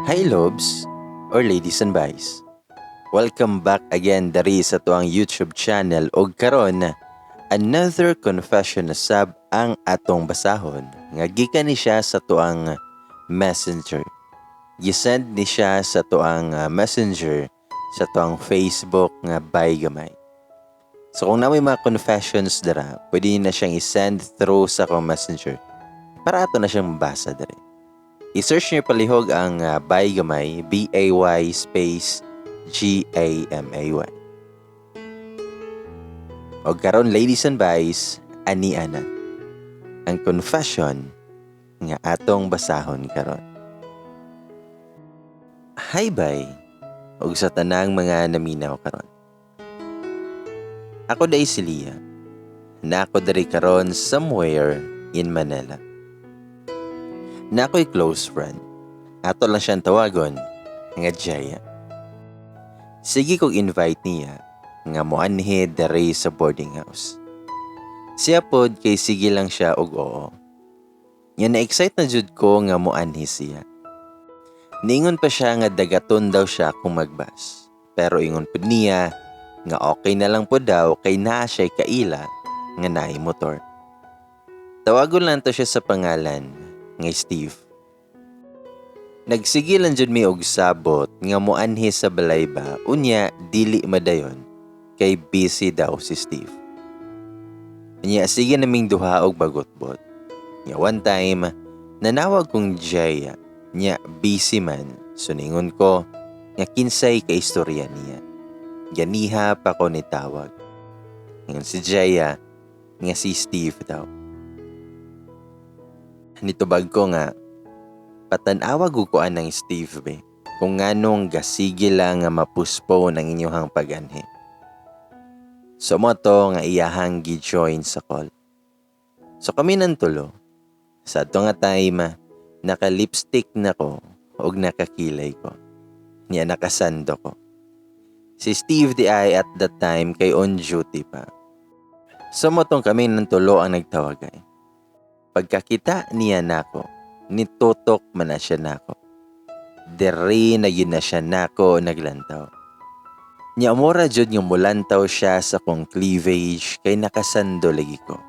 Hi lobes or ladies and boys. Welcome back again diri sa atuang YouTube channel og karon, another confession na sab ang atong basahon nga gikan ni siya sa atuang Messenger. Gisend ni siya sa atuang Messenger sa atuang Facebook nga Bay Gamay. So kung naa moy mga confessions dira, pwede na siyang i-send through sa akong Messenger para ato na siyang mabasa diri. I-search niyo palihog ang Bay Gamay, Bay space Gamay. Og karon, ladies and boys, ani ana ang confession nga atong basahon karon. Hi bay, ug sa tanang mga naminaw karon. Ako diay si Lia. Naa ko diri karon somewhere in Manila. Naa ko'y close friend. Ato lang siyang tawagon nga Jaya. Sige kog invite niya nga moanhi diri sa boarding house. Siya pod kay sige lang siya og oo. Nya na-excite na jud ko nga moanhi siya. Niingon pa siya nga dagaton daw siya kung magbas. Pero ingon pud niya nga okay na lang po daw kay naa siya'y kaila nga naay motor. Tawagon lang to siya sa pangalan nga Steve. Nagsige lang jud mi og sabot nga moanhi sa balay ba, unya dili madayon kay busy daw si Steve. Unya sige naming duha og bagotbot. Nya one time nanawag kong Jaya, nya busy man, so ningon ko nga kinsay kaistorya niya. Ganiha pa ko nitawag. Ingon si Jaya nga si Steve daw. Nitubag ko nga patan-awa gud ko anang Steve be kung nganong gasige lang nga mapuspon ang inyuhang pag-anhi. So mao to nga iyahang gi-join sa call. So kami nang tulo. Sa ato nga time, naka-lipstick na ko og nakakilay ko. Nya nakasando ko. Si Steve diay at that time kay on duty pa. So mao tong kami nang tulo ang nagtawagay. Pagkakita niya nako, nitutok man na siya nako. Diri na gyud na siya nako naglantaw. Nya mura jud nga mulantaw siya sa kong cleavage kay nakasando lagi ko.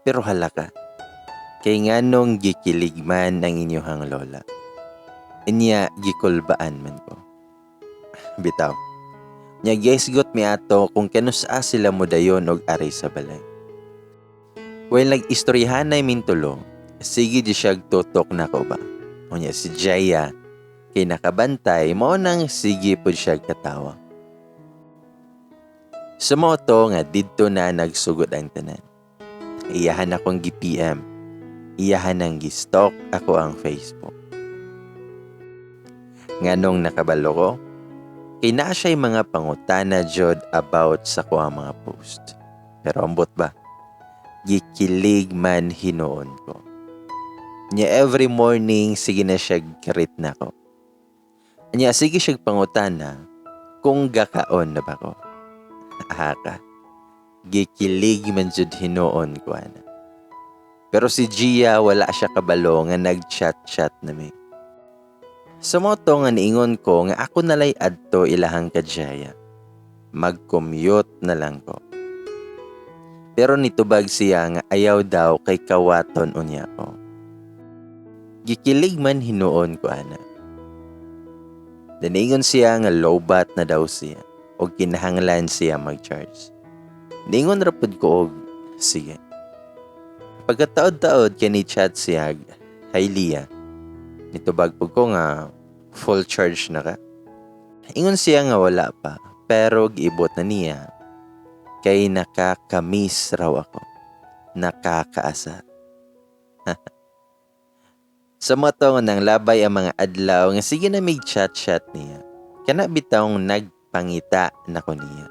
Pero hala ka, kay nganong gikilig man ang inyuhang lola. Inya gikulbaan man ko. Bitaw. Nya gihisgot mi ato kung kanusa sila modayon og ari sa balay. While nag-istoryahanay min tulo, sige di siya tutok nako ba. Unya si Jaya kay nakabantay, mao nang sige pud siya katawa. Sa mao to nga didto na nagsugod ang tanan. Iyahan akong gi-PM. Iyahan ang gi-stalk ako ang Facebook. Nganong nakabalo ko? Kay naa siya'y mga pangutana jud about sa kuang mga post. Pero ambot ba? Gikilig man hinuon ko. Nya every morning sige na siya greet nako. Nya sige siya pangutana kung gakaon na ba ko. Aha ka. Gikilig man jud hinuon ko ana. Pero si Gia, wala siya kabalo nga nag-chat-chat na mi. Sa mao to nga niingon ko nga ako nalay adto ilahang kajaya. Mag-commute na lang ko. Pero nitubag siya nga ayaw daw kay kawaton unya ko. Gikilig man hinuon ko ana. Daniingon siya nga lowbat na daw siya o kinahanglan siya mag-charge. Niingon ra pud ko og sige. Pagkataod-taod kay ni chat siya, "Hi Lia." Nitubag pud ko nga full charge na ka. Ingon siya nga wala pa, pero giibot na niya kay nakakamiss raw ako. Nakakaasar. Sa mao to nga nang labay ang mga adlaw nga sige na mig chat-chat niya. Kana bitawng nagpangita nako niya.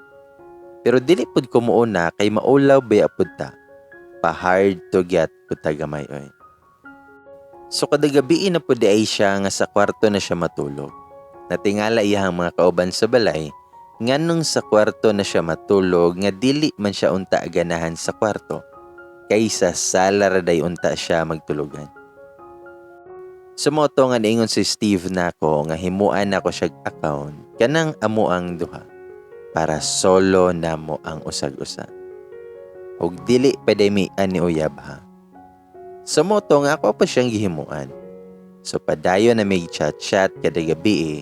Pero dili pud ko muuna kay maulaw baya pud ta. Pa hard to get pud ta gamay oy. So kada gabi na pud ay siya nga sa kwarto na siya matulog. Natingala iyang mga kauban sa balay nganong sa kwarto na siya matulog nga dili man siya unta ganahan sa kwarto kaysa sala ra day unta siya magtulugan. So mao to nga niingon si Steve nako nga himuan nako siya account kanang amo ang duha para solo namo ang usag-usa. Ug dili pa mi ani uyab ha. So mao to nga ako pa siyang gihimuan. So padayon na may chat-chat kada gabi eh.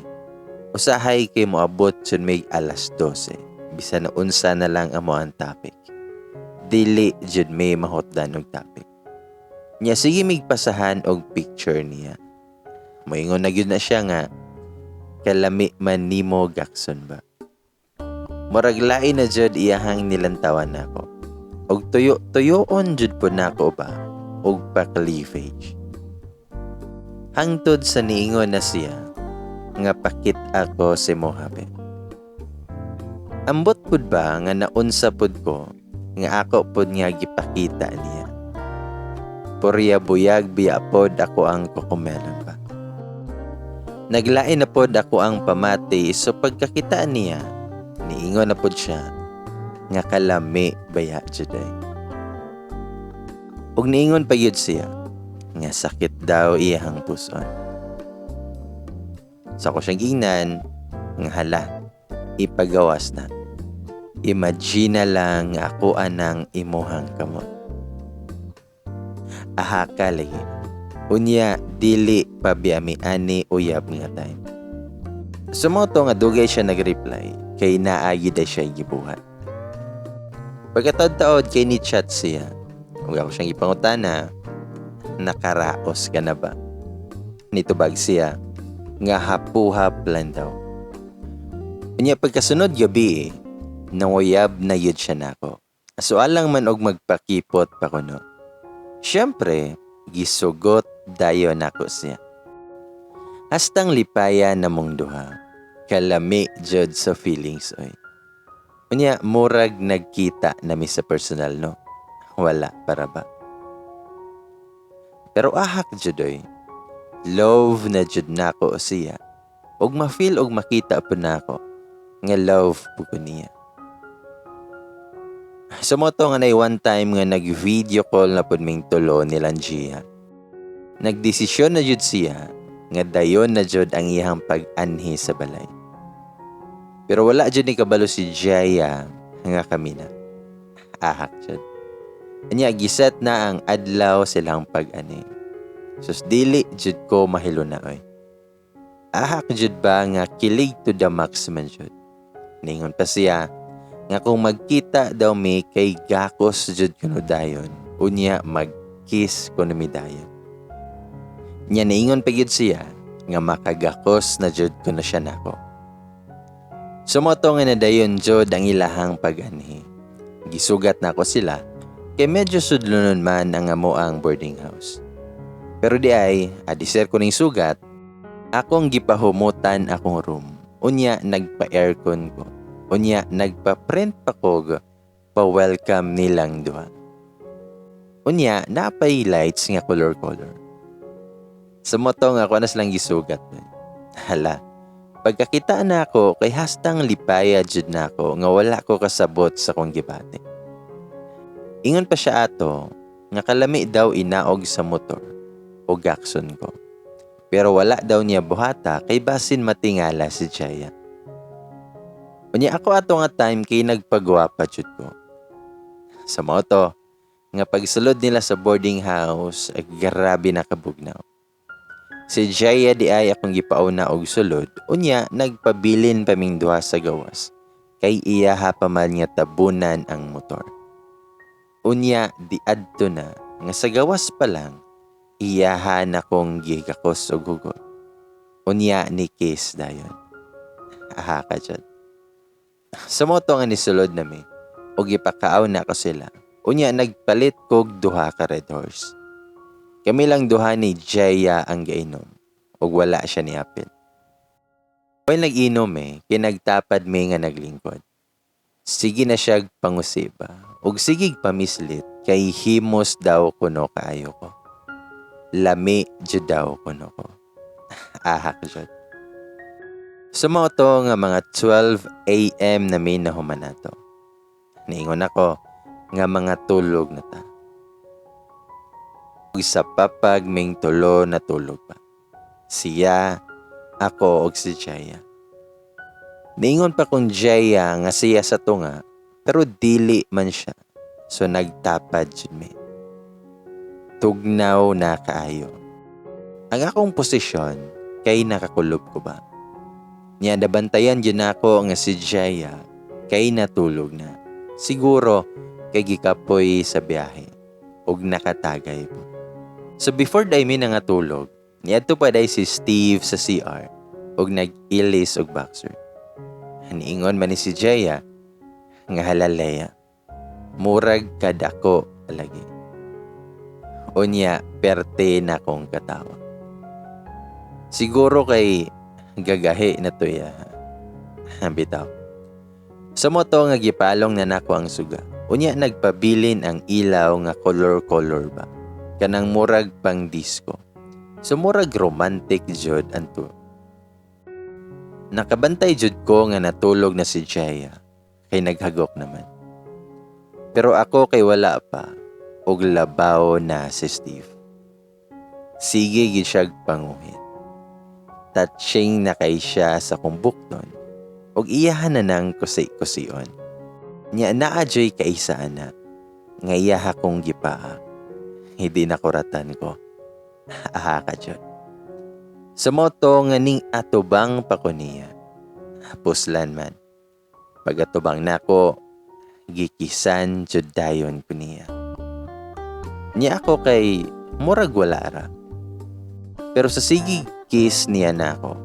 Usahay kay moabot jud may alas 12. Bisan na unsa na lang amo ang topic. Dili jud may mahutdan og topic. Nya sige mig pasahan og picture niya. Moingon na gyud na siya nga kalami man nimo gakson ba. Murag lain na jud iyahang nilantawan nako. Og tuyo tuyoon jud po nako ba og pa-cleavage. Hangtod sa niingon na siya nga pakit ako si Mohabe. Ambot pud ba nga naunsa pud ko nga ako pud nga gipakita niya. Purya buyag biya pod ako ang kukumelon ba. Naglain na pod ako ang pamati, so pagkakita niya, niingon na pod siya nga kalami baya juday. Ug niingon pa gyud siya nga sakit daw iyahang puson. Sa so, ako siyang gingnan nga hala, ipagawas na. Imagine na lang nga ako anang imuhang kamot. Aha ka lagi. Unya dili pa mi ani uyab nga time. So mao to nga dugay siya nag-reply kay naagi da siya gibuhat. Pagkataod-taod kay ni chat siya. Ug ako siyang gipangutana, nakaraos ka na ba? Nitubag siya nga hapuhap lang daw. Unya pagkasunod gabi, nanguyab na yun siya nako. So alang man og magpakipot pa kuno. Siyempre, gisugot dayon nako siya. Hastang lipaya namong duha. Kalami jud sa feelings oy. Unya murag nagkita nami sa personal, no. Wala para ba. Pero ahak jud oy. Love na jud nako siya. Og ma-feel og makita po nako nga love po ko niya. So mao to nga nay one time nga nag-video call na pud ming tulo ni Gia. Nagdesisyon na jud siya nga dayon na jud ang iyang pag-anhi sa balay. Pero wala jud ni kabalo si Jaya nga kami na. Ahak jud. Anya giset na ang adlaw silang pag-ani. Sus, dili jud ko mahiluna oy. Ahak jud ba nga kilig to the max man jud. Ningon pa siya nga kung magkita daw mi kay gakos jud kuno dayon. Unya mag-kiss kuno mi dayon. Nya niingon pa gyud siya nga makagakos na jud kuno siya nako. So mao to nga nadayon jud ang ilahang pag-anhi. Gisugat nako sila kay medyo sudlonon man ang amo ang boarding house. Pero di ay, adiser ko ning sugat, akong gipahumutan akong room. Unya nagpa-aircon ko. Unya nagpa-print pa kog pa-welcome nilang duha. Unya napay lights nga color-color. Sa mao to nga ako na silang gisugat. Hala, pagkakita na ako kay hastang lipaya jud na ako nga wala ko kasabot sa kong gibati. Ingon pa siya ato nga kalami daw inaog sa motor o gakson ko. Pero wala daw niya buhata kay basin matingala si Jaya. Unya ako ato nga time kay nagpagwapa jud ko. Sa mao to nga pagsulod nila sa boarding house ay grabe na kabugnaw. Si Jaya di ay akong gipauna og sulod, unya nagpabilin pa ming duha sa gawas kay iyaha pa man nga tabunan ang motor. Unya di adto na nga sa gawas pa lang iyaha na kong gigakos og hugot. Unya ni kiss dayon. Aha ka jud. Sa mao to nga nisulod nami og gipakaaw na ko sila. Unya nagpalit kog duha ka Red Horse. Kami lang duha ni Jaya ang gainom ug wala siya ni apil. While nag-inom eh, kinagtapad mi nga naglingkod. Sige na siya pangusiba ug sige pamislit kay himos daw kuno kaayo ko. Lami jud daw kuno ko. Ahak jud. So mao to nga mga 12 a.m. na may nahuman nato. Niingon ako nga mga tulog na ta. Ug sa papag ming tulo natulog pa. Siya, ako og si Jaya. Niingon pa kong Jaya nga siya sa tunga, pero dili man siya. So nagtapad jud mi. Tugnaw na kaayo. Ang akong posisyon kay nakakulob ko ba. Nya nabantayan jud nako nga si Jaya kay natulog na. Siguro kay gikapoy sa biyahe ug nakatagay po. So before day mi nangatulog, niadto pa day si Steve sa CR ug nag-ilis og boxer. Niingon man ni si Jaya nga halalaya. Murag kadako lagi. Unya perte na kong katawa. Siguro kay gagahi na to ya. Bitaw. Sa moto nga gipalong na nako ang suga. Unya nagpabilin ang ilaw nga color-color ba. Kanang murag pang disco. So murag romantic jud anto. Nakabantay jud ko nga natulog na si Jaya kay naghagok naman. Pero ako kay wala pa og labaw na si Steve. Sige gid siyag panguhit. Touching na kay siya sa kong bukton og iyahan na nang kusi-kusion. Nya naa joy kaisa ana nga iyaha kong gipaa. Hindi na kuratan ko. Aha ka jud. Sa moto nga ning atubang pa ko niya. Puslan man. Pag-atubang nako, gikisan jud dayon ko niya. Niya ako kay murag wala ra. Pero sa sige kiss niya nako,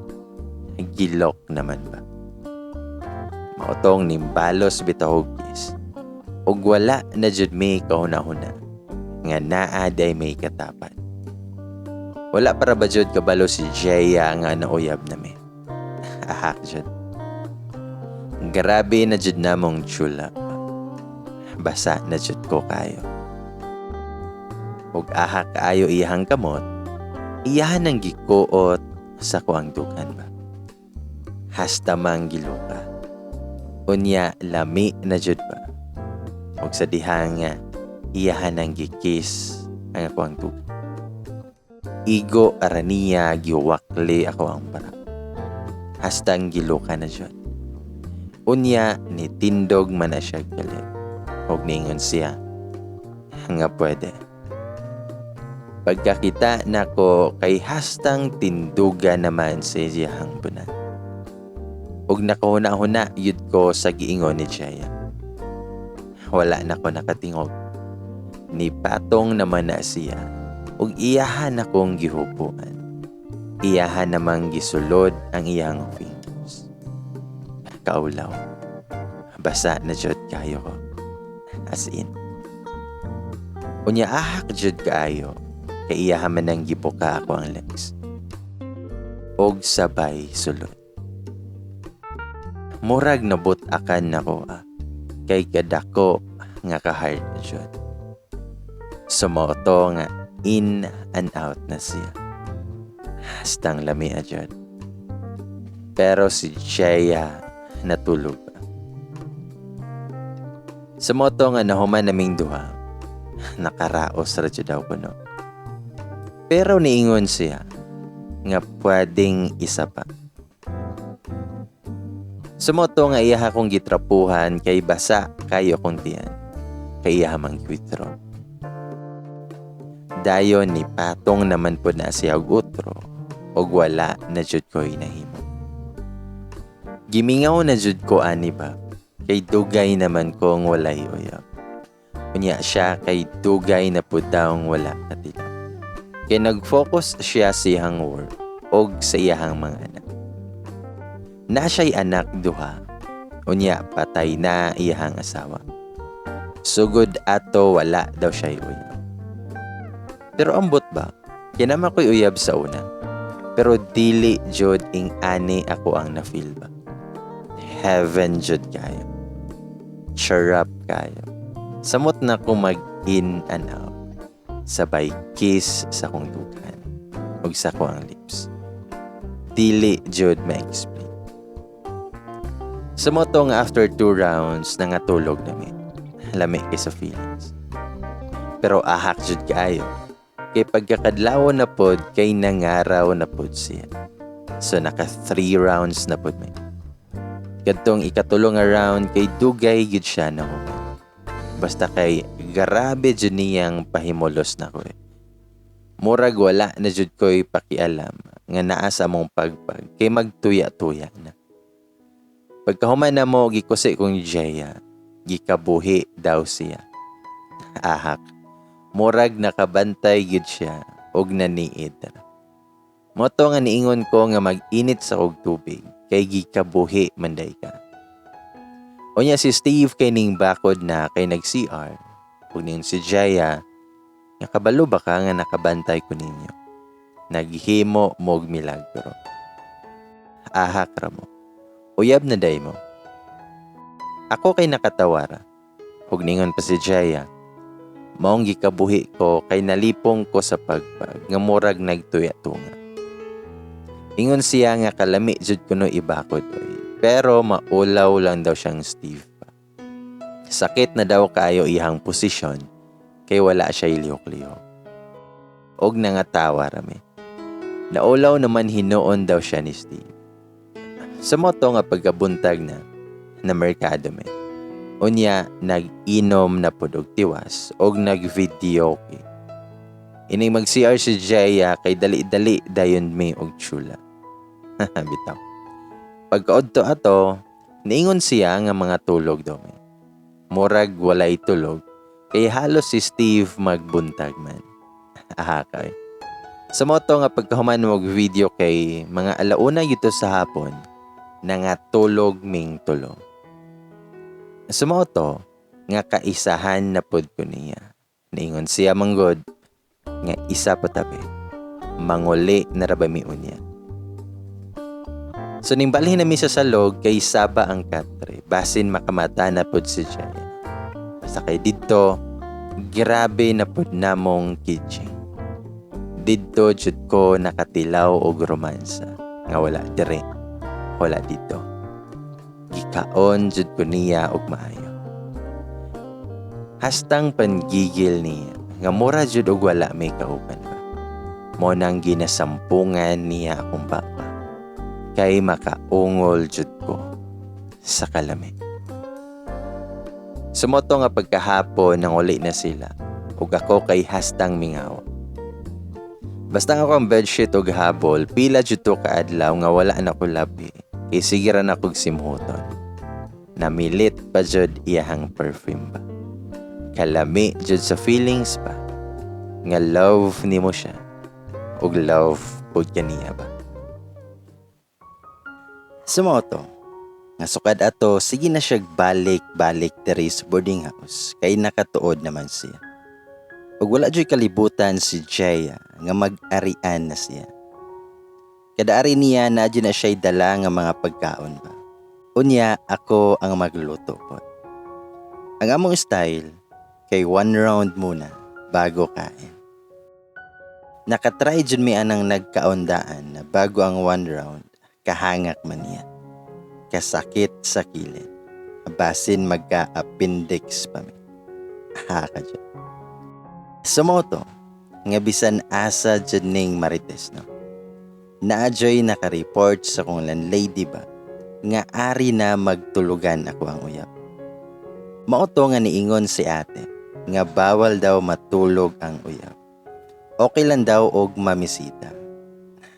gilok naman ba. Mautong nimbalos bitaw og kiss. Ug wala na jud may kahuna-huna nga naa day may katapad. Wala para ba jud kabalo si Jaya nga nauyab nami. Ahak jud. Grabe na jud namong chula. Basa na jud ko kayo. Ug ahak kaayo iyahang kamot, iyahan ang gikuot sa kuang dughan ba. Hasta mang giluka. Unya lami na jud ba. Ug sa dihang nga iyahan ang gikiss ang akuang dughan. Igo araniya giwakli ako ang bara. Hasta ang giluka na jud. Unya ni tindog man na siya galit. Og ningon siya nga pwede. Pagkakita nako kay hastang tinduga naman sa iyahang bunal. Ug nakahuna-huna yud ko sa giingon ni Jaya. Wala na ko nakatingog. Ni patong naman na siya ug iyahan akong gihupuan. Iyahan namang gisulod ang iyang fingers. Kaulaw. Basa na jud kayo ko. As in. Unya ahak jud kaayo kay iyahan man ang gibuka ako ang legs. Og sabay sulod. Murag nabut-akan nako ah, kay kadako nga ka-hard na jud. Sumoto nga in and out na siya. Hastang lami a jud. Pero si Jaya natulog pa. Sa moto nga nahuman naming duha, nakaraos ra jud daw kuno. Pero niingon siya nga pwedeng isa pa. Sa moto nga iya akong gitrapuhan kay basa kayo kong tiyan. Kay iya mang withdraw. Dayon ni patong naman pod na siya og utro og wala na jud ko'y nahimo. Gimingaw na jud ko ani ba kay dugay naman kong walay uyab. Unya siya kay dugay na pud dawng wala katilaw. Kay nag-focus siya sa iyang work og sa iyahang mga anak. Na siya'y anak duha. Unya patay na iyahang asawa. Sugod ato wala daw siya'y uyab. Pero ambot ba, kinama ko'y uyab sa una. Pero dili jud ing ani ako ang na-feel ba. Heaven jud kayo. Charap kayo. Samot na ko mag in and out. Sabay kiss sa kong dughan ug sa ko ang lips. Dili jud ma-explain. Sa moto nga after two rounds nangatulog nami. Lami kay sa feelings. Pero ahak jud kaayo. Kay pagkakadlawon na pod kay nangaraw na pod siya. So naka 3 rounds na pod mi. Kadtong ikatulo nga round kay dugay gyud siya na human. Basta kay grabe jud niyang pahimulos nako eh. Murag wala na jud ko'y pakialam nga naa sa among pagpag kay magtuya-tuya na. Pagkahuman namo, gikusi kong Jaya, gikabuhi daw siya. Ahak. Murag nakabantay gyud siya og naniid. Mao to nga niingon ko nga mag-init sa kog tubig kay gikabuhi man day ka. Unya si Steve kay ning bakod na kay nag-CR. Ug ningon si Jaya nga kabalo ba ka nga nakabantay ko ninyo. Naghimo mog milagro. Ahak ra mo. Uyab na day mo. Ako kay nakatawara. Ug ningon pa si Jaya, maong gikabuhi ko kay nalipong ko sa pagpag nga murag nagtuya-tunga. Ingon siya nga kalami jud kuno ibakod oy. Pero maulaw lang daw siyang Steve pa. Sakit na daw kaayo iyang posisyon kay wala siya lihok-lihok. Og nangatawa rami. Naulaw naman hinuon daw siya ni Steve. Sa mao to nga pagkabuntag na, na merkado mi. Unya, nag-inom na pod og tiwas og nag-video kay. Ining mag-CR si Jaya kay dali-dali dayon mi og tsula. Bitaw. Pagkaudto ato, niingon siya nga mga tulog daw mi. Murag walay tulog, kay halos si Steve magbuntag man. Aha kay. Sa mao to nga pagkahuman og video kay mga alauna yun sa hapon, nangatulog ming tulo. Sa mao to, nga kaisahan na pod ko niya. Niingon siya manggod, nga isa pa tabi. Manguli na ra ba mi unya. So ning balhin na mi sa salog kay saba ang katre, basin makamata na pod si Jaya. Basta kay didto, grabe na pod namong kitchen. Didto jud ko nakatilaw og romansa nga wala dire, wala didto. Gikaon jud ko niya og maayo. Hastang panggigil niya nga mura jud og wala may kauban ba. Mao nang ginasampungan niya akong baba. Kay makaungol jud ko sa kalami. Sa mao to nga pagkahapon nang uli na sila ug ako kay hastang mingaw. Basta nga ako ang bedsheet og habol, pila jud to kaadlaw nga wala na ko labi. Kay sige ra na kog simhuton. Namilit pa jud iyahang perfume ba. Kalami jud sa feelings ba. Nga love nimo siya. Ug love pud kaniya ba. Sa mao to, nga sukad ato, sige na siya balik-balik diri sa boarding house kay nakatuod naman siya. Ug wala juy kalibutan si Jaya nga mag-arian na siya. Kada ari niya na na siya'y dala nga mga pagkaon ba. Unya ako ang magluto po. Ang among style kay one round muna bago kain. Nakatry jud mi anang nagkaondaan na bago ang one round, kahangak man niya. Kasakit sa kilid. Basin magka-appendix pa mi. Ha ka dyan. Sa mao to, nga bisan asa jud ning marites no. Naa juy naka-report sa kong landlady ba nga ari na magtulugan ako ang uyab. Mao to nga niingon si ate nga bawal daw matulog ang uyab. Okay lang daw og mamisita.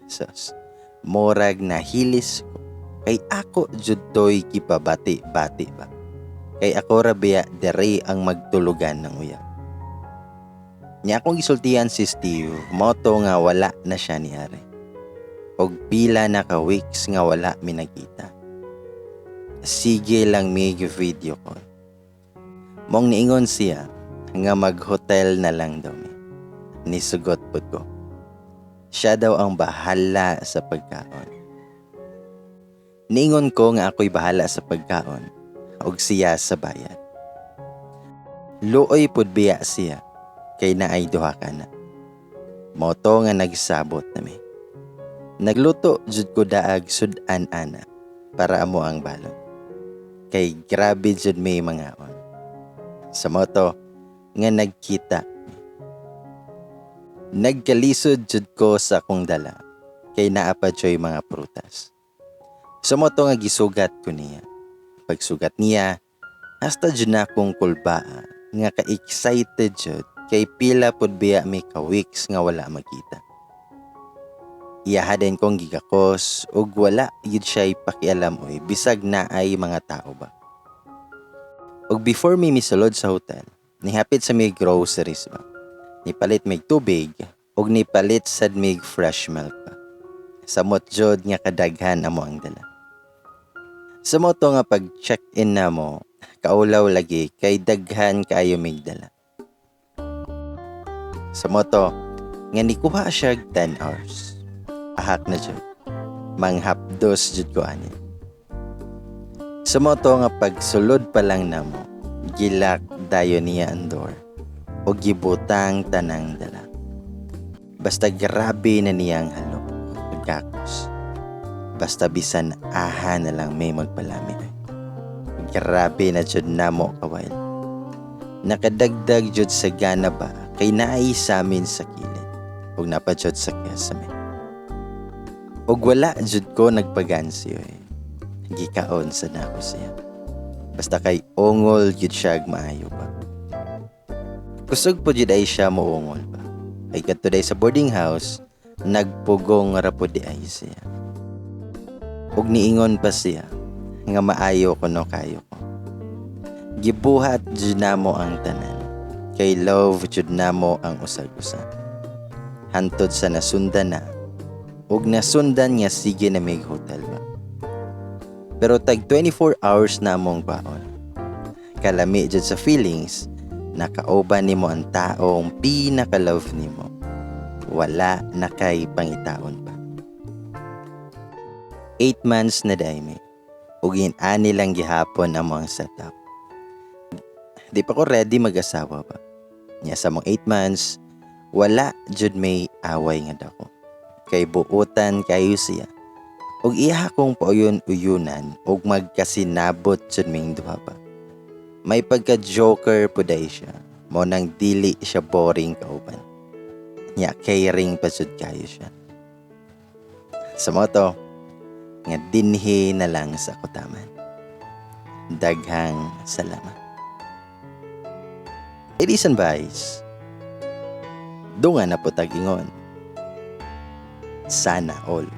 Sus, murag nahilis ko kay ako jud toy gipabati-bati ba. Kay ako ra biya dere ang magtulugan ng uyab. Nya akong gisultihan si Steve, mao to nga wala na siya ni ari. Og pila na ka weeks nga wala mi nagkita. Sige lang mi video call. Mong niingon siya nga mag-hotel na lang daw mi. Nisugot pod ko. Siya daw ang bahala sa pagkaon. Niingon ko nga ako'y bahala sa pagkaon ug siya sa bayad. Luoy pud biya siya kay naay duha ka na. Mao to nga nagsabot na mi. Nagluto jud ko daag sud-an ana para amo ang balon. Kay grabe jud mi mangaon. Sa mao to nga nagkita mi. Nagkalisod jud ko sa akong dala kay naa pa joy mga prutas. So mao to nga gisugat ko niya. Pagsugat niya, hasta jud na akong kulbaa nga ka-excited jud kay pila pud biya mi ka weeks nga wala magkita. Iyaha din kong gigakos ug wala gyud siya pakialam oy, bisag naay mga tao ba. Ug before mi misulod sa hotel, nihapit sa mi groceries ba. Nipalit mig tubig ug nipalit sad mig fresh milk ba. Samot jud nga kadaghan amo ang dala. Sa mao to nga pag check-in namo, kaulaw lagi kay daghan kaayo mig dala. Sa mao to nga nikuha siya 10 hours. Ahak na jud. Manghapdos jud ko ani. Sa mao to nga pagsulod pa lang namo, gi-lock dayon niya ang door ug gibutang tanang dala. Basta grabe na niyang halok, pagkakos. Basta bisan aha na lang may magpalami. Grabe na jud namo ka-wild. Nakadagdag jud sa gana ba kay naay samin sa kilid ug naa pa jud sa kesame. Ug wala jud ko nagpagansi oy. Gikaon sa nako siya. Basta kay ungol jud siya maayo pa. Kusog po jud ay siya moungol pa. Kay kadto day sa boarding house, nagpugong ra po di ay siya. Ug niingon pa siya nga maayo kuno kayo ko. Gibuhat jud namo ang tanan. Kay love jud namo ang usag-usa. Hantod sa nasundan na ug nasundan nga sige na mig hotel ba. Pero tag 24 hours na among baon. Kalami jud sa feelings nakauban nimo ang taong pinaka-love nimo. Wala na kay pangitaon pa. 8 months na diay mi. Ug ani lang gihapon amo ang setup. Di pa ko ready mag-asawa ba. Nya sa mong 8 months, wala jud may away nga dako. Kay buutan kayo siya. Ug iya akong pauyon-uyunan ug magkasinabot jud ming duha pa. May pagka-joker pud ay siya. Mao nang dili siya boring kauban. Nya caring pa jud kayo siya. Sa mao to, nga dinhi na lang sa kutaman. Daghang salamat. Ladies and boys, dungan na po tag-ingon. Sana all.